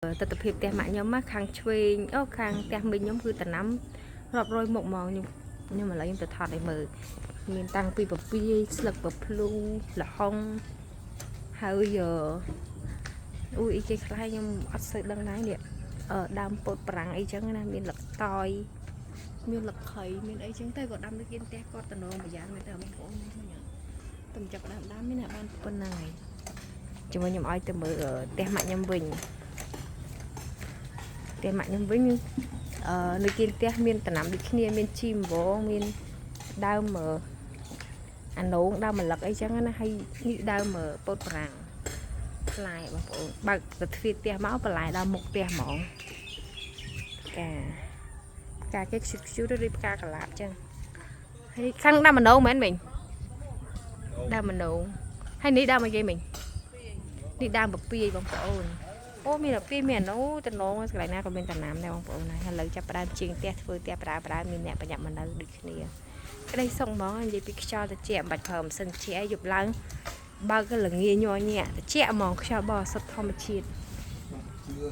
ទស្សនភាពផ្ទះម៉ាក់ខ្ញុំណាខាងឆ្វេងអូខាងផ្ទះមីងខ្ញុំគឺតំណាំរាប់រយមុខហ្មងខ្ញុំខ្ញុំឥឡូវខ្ញុំទៅថតឲ្យមើលមានតាំងពីពពាយស្លឹកពភ្លូល្ហុងហើយអឺអូយអីគេខ្លះខ្ញុំអត់សូវដឹងដែរនេះអឺដើមពោតប្រាំងអីចឹងណាមានលឹកតយមានលឹកខៃមានអីចឹងទៅក៏ដាំដូចគេផ្ទះគាត់តំណងមួយយ៉ាងទៅបងប្អូនខ្ញុំតែចាប់ដើមដាំមានតែបានប៉ុណ្ណឹងហើយជាមួយខ្ញុំឲ្យទៅមើលផ្ទះម៉ាក់ខ្ញុំវិញ ផ្ទះម៉ាក់ខ្ញុំវិញអឺនៅគៀនផ្ទះមានតំណាំដូចគ្នាមានជីមវងមានដើមអឺអានងដើមម្លឹកអីចឹងណាហើយនេះដើមអឺពោតប្រាំងផ្លែបងប្អូនបើកទៅទ្វារផ្ទះមកបន្លែដល់មុខផ្ទះហ្មងផ្កាផ្កាគេខ្ជិតខ្ជូតដូចផ្កាកលាបចឹងហើយខាងដើមម្នងមែនមិញដើមម្នងហើយនេះដើមអីគេមិញនេះដើមពពាយបងប្អូន អូមានដល់ពីរមានអូតំណងកន្លែងណាក៏មានតំណាំដែរបងប្អូនហើយឥឡូវចាប់ផ្ដើមជាងផ្ទះធ្វើផ្ទះផ្ដើមផ្ដើមមានអ្នកប្រញាប់មកនៅដូចគ្នាក្តីសុខហ្មងនិយាយពីខ្យល់ត្រជាក់មិនបាច់ប្រើម៉ាស៊ីនត្រជាក់យប់ឡើងបើកក៏ល្ងាញ័រញាក់ត្រជាក់ហ្មងខ្យល់បរិសុទ្ធធម្មជាតិ ជឿ